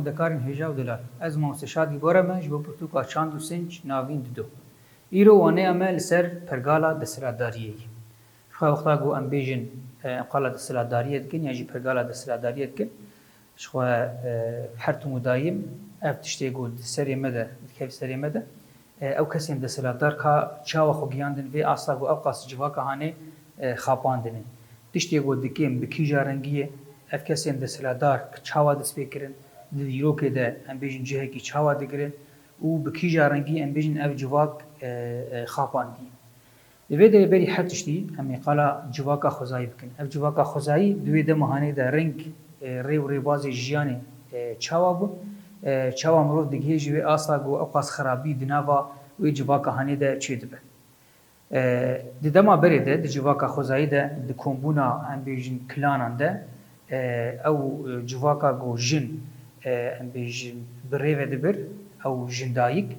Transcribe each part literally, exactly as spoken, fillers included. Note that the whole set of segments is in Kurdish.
Xwedekarên hêja û delal. Ez mamoste Şadî Bora me ji bo pirtûka Çand û Sinc navîn dido. Îro waneya me li ser pergala desthilatdariyê ye. Ji xwe wexta ku em bêjin, e, em qala desthilatdariyê dikin yan jî pergala desthilatdariyê dikin, ji xwe, e, her tim û dayim ev tiştê ku di serê me de, dikeve serê me de, e, ew kesên desthilatdar ka çawa xwe giyandin vê asta ku ew qas civaka hanê, e, xapandine. Tiştê ku dikin bi kîja rengî ye, ev kesên desthilatdar çawa dest pê kirin, di dîrokê de em bêjin cihekî çawa digirin û bi kîja rengî em bêjin ev civak, e, e, xapandiye. Li vê derê berî her tiştî em ê qala civaka xwezayî bikin. Ev civaka xwezayî di wê dema hanê de reng, e, rê û rêbazê jiyanê, e, çawa bû, e, çawa mirov digihê ji wê asta ku ew qas xirabî di nava wê civaka hanê de çêdibe. E, di dema berê de, di civaka xwezayî de, di kombûna, em bêjin, klanan de, e, ew, e, civaka ku jin, e, em bêjin, bi rê ve dibir, ew jindayik,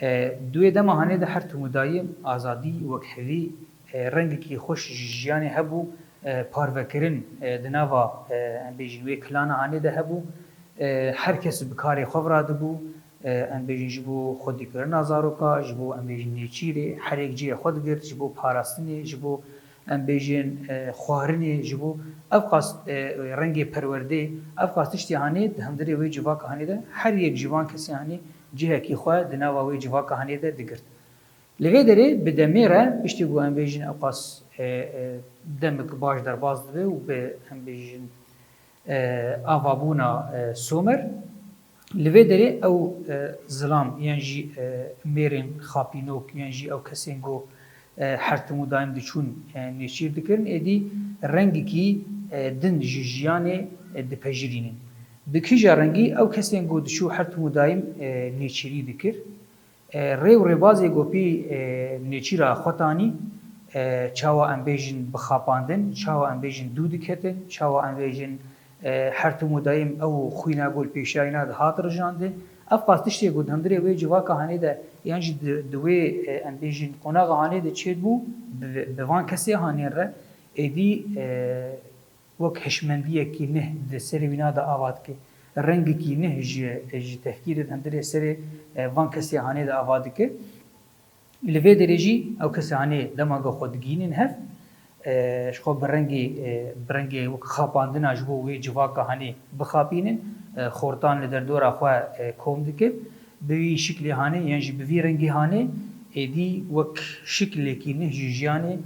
e, di wê dema hanê de her tim û dayim azadî, wekhevî, e, rengekî xweş ji jiyanê hebû, e, parvekirin, e, di nava, e, em bêjin, wê klana hanê de hebû. E, her kes bi karê xwe ve radibû, e, em bêjin ji bo xwedîkirina zaroka, ji bo, em bêjin, nêçîrê, her yek cihê xwe digirt, ji bo parastinê, ji bo, em bêjin, e, xwarinê, ji bo ev qas, e, rengê perwerdê, ev qas tiştê hanê di hundirê wê civaka hanê de her yek ji van kesê hanê cihekî xwe di nava wê civaka hanê de digirt. Li vê derê bi demê re piştî ku, em bêjin, ew qas, e, e, demik baş derbas dibe û bi, em bêjin, e, avabûna, e, somer. Li vê derê ew, e, zilam yan jî, e, mêrên xapînok yan jî ew kesên ku, e, her tim û daim diçûn, e, nêçîr dikirin, êdî rengekî, e, din ji jiyanê, e, dipejirînin. Bi kîja rengî ew kesên ku diçû her tim û daim, e, nêçîrî dikir, e, rê û rêbazê ku pî, e, nêçîra xwe tanî, e, çawa em bêjin bi xapandin, çawa em bêjin dû diketin, çawa em bêjin, e, her tim û dayim ew xwîna ku li pêşiya wîna dihat rijandin. Ev qas tiştê ku di hundirê wê civaka hanê de yan jî di, di wê, e, em bêjin qonaxa hanê de çêdibû, bi, bi van kesê hanê re êdî, e, wek hişmendiyekî nih di serê wîna de ava dike, rengekî nih ji, ji tefkîrê di hundirê serê, e, van kesê hanê de ava dike. Li vê derê jî ew kesê hanê dema ku xwe digihînin hev, e, ji xwe bi rengê, e, bi rengê wek xapandina ji bo wê civaka hanê bixapînin, e, xortan li derdora xwe, e, kom dikin. Bi vî şiklê hanê yan jî bi vî rengê hanê êdî wek şiklekî nih ji jiyanê,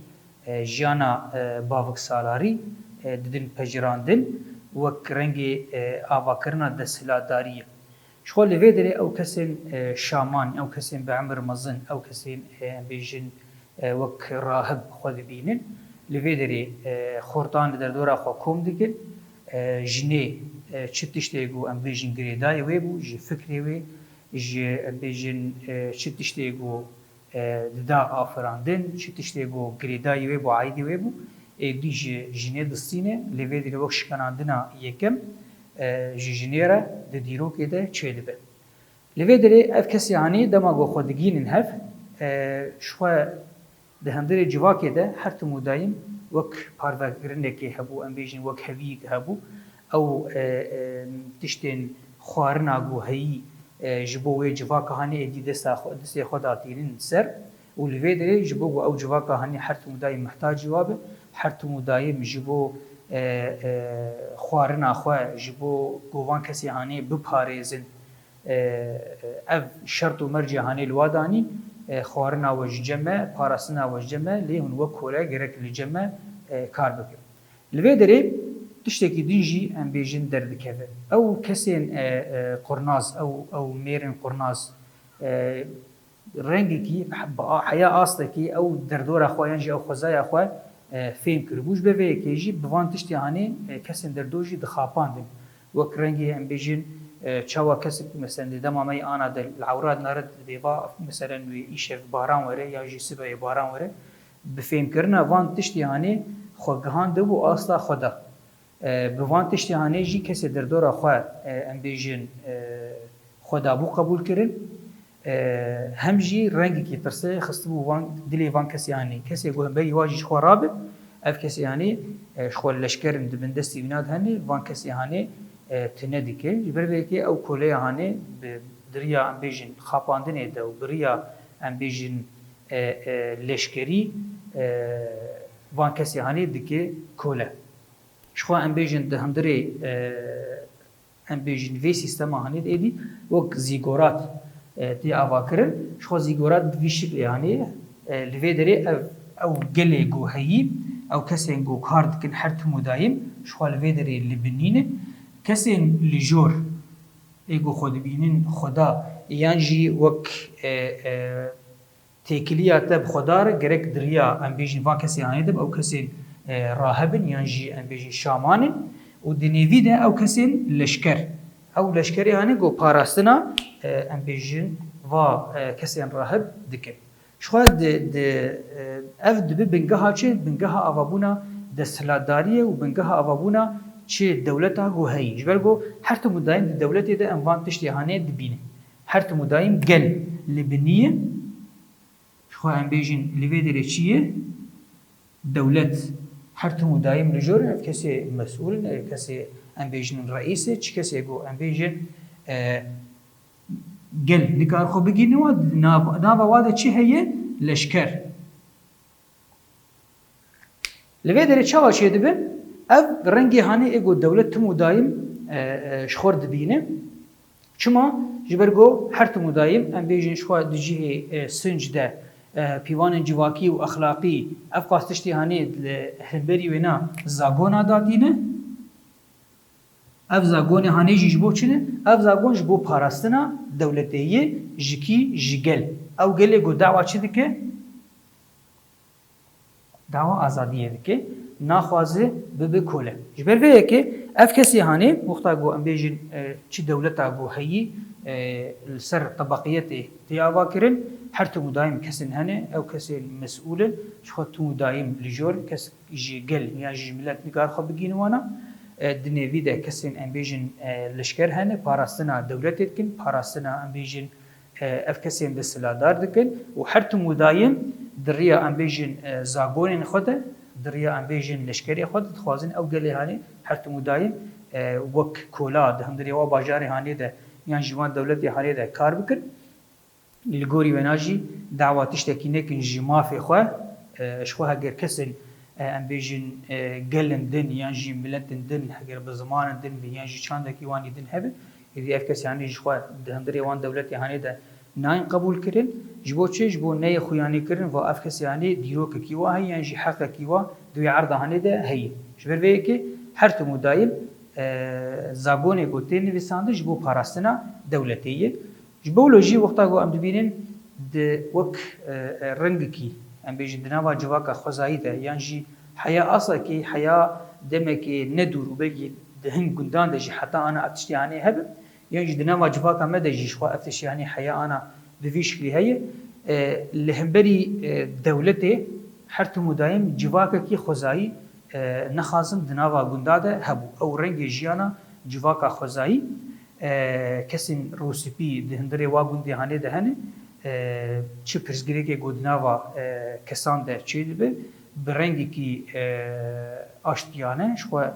e, jiyana, e, baviksalarî, e, didin pejirandin, wek rengê, e, avakirina desthilatdariyê. Ji xwe li vê derê ew kesên, e, şaman, ew kesên bi emir mezin, ew kesên, e, em bêjin, e, wek rahib xwe dibînin. Li vê derê, e, xortan li derdora xwe kom dikin. E, jinê, e, çi tiştê ku em bêjin girêdayê wê bû, ji fikrê wê, ji, em bêjin, e, çi tiştê ku e, dida afirandin, çi tiştê ku girêdayî wê bû, aîdî wê bû, êdî ji jinê distîne, lê vê derê wek şikanandina yekem, e, ji jinê re di dîrokê de çêdibe. Li vê derê ev kesê hanê dema ku xwe digihînin hev, e, ji xwe di hundirê civakê de her tim û dayim wek parvekirinekê hebû, em bêjin wek heviyek hebû. Ew, e, e, tiştên xwarina ku heyî, e, ji bo wê civaka hanê êdî desta xwe, destê xwe datînin ser û li vê derê ji bo ku ew civaka hanê her tim û dayim mihtacî wa be, her tim û dayim ji bo, e, e, xwarina xwe, ji bo ku van kesê hanê biparêzin, e, ev şert û mercê hanê li wa danî, e, xwarina we ji cem me, parastina we ji cem me, lê hûn wek kole gerek li cem me, e, kar bikin. Li vê derê tiştekî din jî em bêjin derdikeve. Ew kesên, e, e, qurnaz, ew, ew mêrên qurnaz, e, rengekî, bi a-, heya astekî ew derdora xwe yan jî ew xwezaya xwe, e, fêm kiribû. Ji ber vê yekê jî bi van tiştê hanê, e, kesên derdo jî dixapandin. Wek rengê em bêjin, e, çawa kesek, meselen, di dema me yê ana de li ewra dinare dibê va, meselen, wê îşev baran were yan jî sibeyê baran were. Bi fêmkirina van tiştê hanê xwe gihandibû asta xwe de. E, bi van tiştê hanê jî kesê derdora xwe, e, em bêjin, e, xwe dabû qebûl kirin. E, hem jî rengekî tirsê xistibû van, dilê van kesê hanê. Kesê ku hemberî wa jî ji xwe rabe, ev kesê hanê, e, ji xwe leşker in, di bin destê wîna de hene, van kesê hanê, e, tune dike. Ji ber vê yekê ew koleya hanê bi, di riya em bêjin xapandinê de û bi riya em bêjin, e, e, leşkerî, e, van kesê hanê dike kole. Jixwe em bêjin di hundirê, e, em bêjin vê sîstema hanê de êdî wek zîgorat, e, tê avakirin. Jixwe zîgorat bi vî şiklê hanê, e, li vê derê ev, ew gelê ku heyî, ew kesên ku kar dikin her tim û dayim, jixwe li vê derê li binî ne. Kesên li jor ê ku xwe dibînin xweda yan jî wek, e, e, têkiliya te bi xwedar e, gerek di riya, em bêjin, van kesê hanê de bi ew kesên, e, rahib in yan jî, em bêjin, şaman in û di nêvî de ew kesên leşker. Ew leşkerê hanê ku parastina, e, em bêjin, va, e, kesên rahib dikin. Jixwe di, di, e, ev dibe bingeha çi? Bingeha avabûna desthilatdariyê û bingeha avabûna çi dewleta ku heyî. Ji ber ku her tim û dayim di dewletê de em van tiştê hanê dibînin. Her tim û dayim gel li binî ye. Jixwe em bêjin li vê derê çi ye? Dewlet her tim û dayim li jor ev kesê mesûl in, ev kesê em bêjin reîs e, çi kesê ku em bêjin, e, gel nikar xwe bigihîne wa, nav-, nava wa de çi heye? Leşker. Li vê derê çawa çêdibin? Ev rengê hanê ê ku dewlet tim û dayim, e, e, ji xwe dibîne. Çima? Ji ber ku her tim û dayim, em bêjin, jixwe di cihê, e, sinc de, e, pîvanên civakî û exlaqî, ev qas tiştê hanê li hemberî wêna zagona datîne. Ev zagonê hanê jî ji bo çi ne? Ev zagon ji bo parastina dewletê ye, ji kî? Ji gel. Ew gelê ku dawa çi dike? Dawa azadiyê dike, naxwaze bibe kole. Ji ber vê yekê ev kesê hanê, wexta ku em bêjin, e, çi dewleta ku heyî, e, li ser tebaqiyetê tê avakirin, her tim û dayim kesên hene, ew kesên mesûl in, jixwe tim û dayim li jor, kes ji gel yan jî ji milet nikar xwe bigihîne wana. E, di nêvî de kesên, em bêjin, e, leşker hene, parastina dewletê dikin, parastina, em bêjin, e, ev kesên desthilatdar dikin û her tim û dayim di riya, em bêjin, e, zagonên xwe de, di riya, em bêjin, leşkerê xwe de dixwazin ew gelê hanê her tim û dayim, e, wek kola di hundirê wa bajarê hanê de yan jî wan dewletê hanê de kar bikin. Li gorî wêna jî dawa tiştekî nekin ji mafê xwe, e, jixwe heger kesên, e, em bêjin, e, gelin din yan jî miletin din, heger bi zimanin din bin yan jî çandekî wanî din hebin, êdî ev kesê hanê jixwe di hundirê wan dewletê hanê de nayên qebûl kirin. Ji bo çi? Ji bo neyê xuyanî kirin, va ev kesê hanê dîrokekî wa heye yan jî heqekî wa di wê erda hanê de heye. Ji ber vê yekê her tim û dayim, e, zagonê ku tê nivîsandin ji bo parastina dewletê ye. Ji bo wilo jî wexta ku em dibînin di wek, e, e, rengekî, em bêjin, di nava civaka xwezayî de yan jî heya asekê, heya demekê nedûr û belkî di hin gundan de jî heta ana ev tiştê hanê hebin, yan jî di nava civaka me de jî jixwe ev tiştê hanê heya ana bi vî şiklî heye. E, li hemberî, e, dewletê her tim û dayim civakekî xwezayî, e, nexazin di nava gunda de hebû. Ew rengê jiyana civaka xwezayî, e, kesên rûspî di hundirê wa gundê hanê de hene, e, çi pirsgirêkê ku di nava, e, kesan de çêdibe, bi rengekî, e, aştiyane jixwe,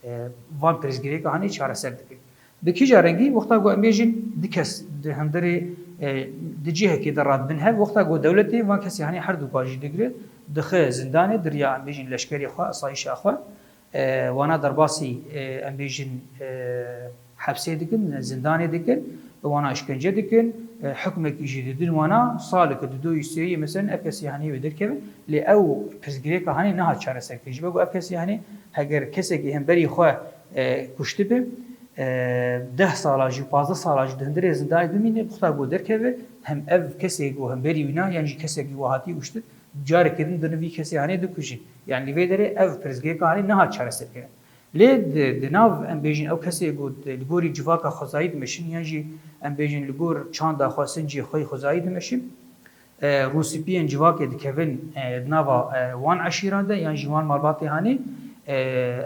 e, van pirsgirêka hanê çareser dike. Bi kîja rengî? Wexta ku em bêjin du kes di hundirê, e, di cihekê de radibin hev, wexta ku dewletê van kesê hanê her du ka jî digire, dixe zindanê, di riya, em bêjin, leşkerê xwe, asayîşa xwe, e, wana derbasî, e, em bêjin, e, hepsê dikin, zindanê dikin, wana îşkence dikin, e, hukmekî jî didin wana, saleke, dudoyî, sêyî, meselen, ev kesê hanê wê derkevin, lê ew pirsgirêka hanê niha çareser kirin. Ji ber ku ev kesê hanê heger kesekî hemberî xwe, e, kuştibe, e, deh sala jî, pazdeh sala jî di hundirê zindanê bimîne, wexta ku derkeve, hem ev kesê ku hemberî wîna, yan jî kesekî we hatî kuştin, carekê din di nivî kesê hanê dikujin. Yanî vê derê ev pirsgirêka hanê niha çareserkirin. Lê di, di nav, em bêjin, ew kesê ku di, li gorî civaka xwezayî dimeşin, yan jî, em bêjin, li gor çanda xwe, sincê xwe yê xwezayî dimeşin, e, rûspiyên civakê dikevin, e, di nava, e, wan eşîran de yan jî wan malbatê hanê, e,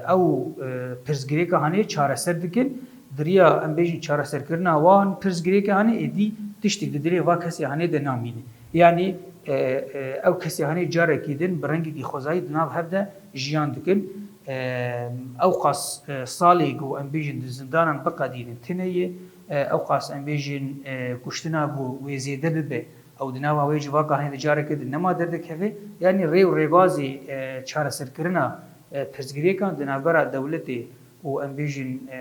ew, e, pirsgirêka hanê çareser dikin. Di riya, em bêjin, çareserkirina wan pirsgirêka hanê êdî tiştek di dilê va kesê hanê de namîne. Yanî, e, e, ew kesê hanê carekî din bi rengekî xwezayî di nav hev de jiyan dikin. Ew qas, e, salê ku em bêjin di zindanan biqedînin tune ye, e, ew qas em bêjin, e, kuştina ku wê zêde bibe, ew di nava wê civaka hene di careke din nema derdikeve, yanî rê û rêbazê, e, çareserkirina, e, pirsgirêkan di navbera dewletê û em bêjin, e,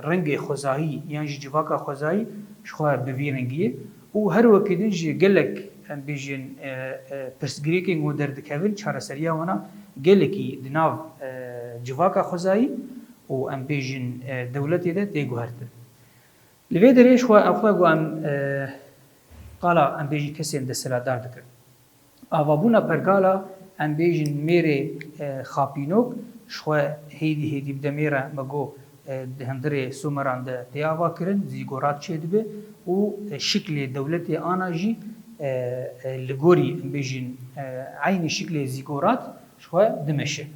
rengê xwezayî yan jî civaka xwezayî ji xwe bi vî rengî ye. Û her wekî din jî gelek, em bêjin, e, e, pirsgirêkên ku derdikevin, çareseriya wana gelekî di nav, e, civaka xwezayî û em bêjin, e, dewletê de tê guhertin. Li vê derê ji xwe ew xwe ku em, e, qala em bêjin kesên desthilatdar dikin. Avabûna pergala, em bêjin mêrê, e, xapînok, ji xwe hêdî hêdî bi demê re me got, e, di hundirê Sumeran de tê ava kirin, zîgorat çêdibe û, e, şiklê dewletê ana jî, e, e, li gorî, em bêjin, e, eynî şiklê zîgorat ji xwe dimeşe.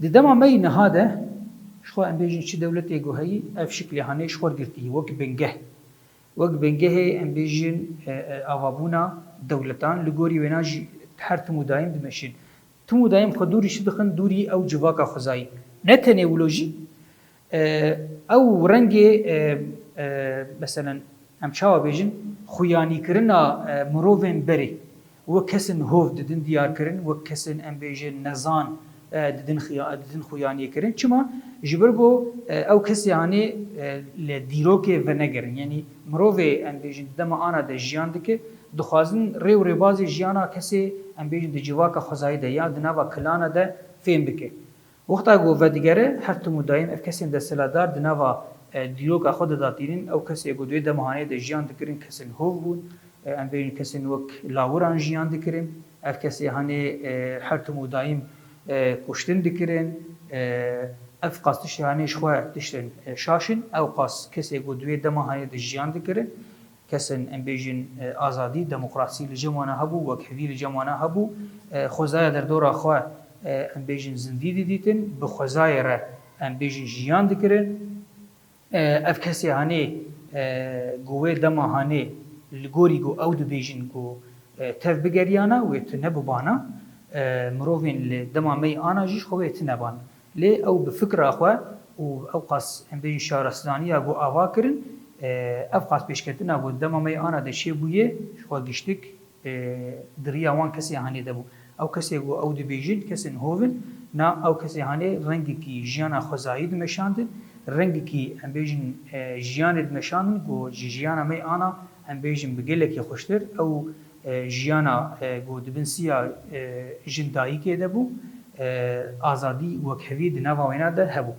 Di dema me yî niha de, ji xwe em bêjin çi dewletê ku heyî, ev şiklê hanê ji xwe girtî, wek bingeh. Wek bingehê em bêjin, e, e, avabûna dewletan, li gorî wêna jî her tim û dayim dimeşin. Tim û dayim xwe dûrî çi dixin, dûrî ew civaka xwezayî. Ne tenê wilo jî, e, ew rengê, e, e, meselen, em çawa bêjin, xuyanîkirina, e, mirovên berê. Wek kesên hov didin diyar kirin, wek kesên, em bêjin, nezan, e, didin xiya-, didin xuyaniyê kirin. Çima? Ji ber ku, e, ew kesê hanê, e, li dîrokê venegerin. Yanî mirovê, em bêjin, di dema ana de jiyan dike, dixwazin rê û rêbazê jiyana kesê, em bêjin, di civaka xwezayî de ya di nava kilana de fêm bike. Wexta ku vedigere, her tim û dayim ev kesên desthilatdar di nava, e, dîroka xwe de datînin, ew kesê ku di wê dema hanê de jiyan dikirin, kesên hov bûn, e, em bêjin kesên wek lawiran jiyan dikirin, ev kesê hanê, e, her tim û dayim, e, kuştin dikirin, e, ev qas tiştê hanê ji xwe tiştên, e, şaş in, ew qas kesê ku di wê dema hanê de jiyan dikirin, kesên, em bêjin, e, azadî, demokrasî li cem wana hebû, wekhevî li cem wana hebû, e, xwezaya derdora xwe, e, em bêjin, zindî didîtin, bi xwezayê re, em bêjin, jiyan dikirin. E, ev kesê hanê, e, ku wê dema hanê li gorî ku ew dibêjin ku, e, tev bigeriyana, wê tune bibana, e, mirovên li dema me yî ana jî ji xwe wê tune ban. Lê ew bi fikra xwe û ew qas, em bêjin, şaristaniya ku ava kirin, e, ev qas pêşketina ku dema me yê ana de çêbûye, ji xwe giştik, e, di riya wan kesê hanê de bû. Ew kesê ku ew dibêjin, kesên hov in, na ew kesê hanê rengekî jiyana xwezayî dimeşandin, rengekî, em bêjin, e, jiyanê dimeşandin ku ji jiyana me yê ana, em bêjin, bi gelekî xweştir, ew e, jiyana, e, ku di bin siya, e, jin dayikê de bû, e, azadî, wekhevî di nava wêna de hebû.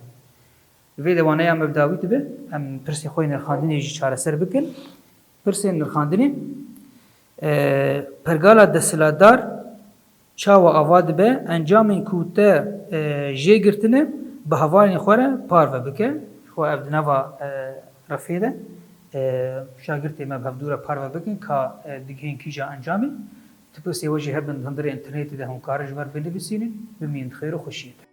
Li vê de waneya me bi dawî dibe, em pirsê xwe yê nirxandinê jî çareser bikin. Pirsên nirxandinê, e, pergala desthilatdar çawa ava dibe, encamên ku te, e, jê girtine, bi hevalên xwe re parve bike. Xwe ev di nava, e, refê de, e, şagirtê me bi hevdû re parve bikin ka, e, digihên kîja encamê. Ti pirsê we jî hebin di hundirê înternetê de hûn karin ji me re binivîsînin. Bimînin di xêr û xweşiyê de.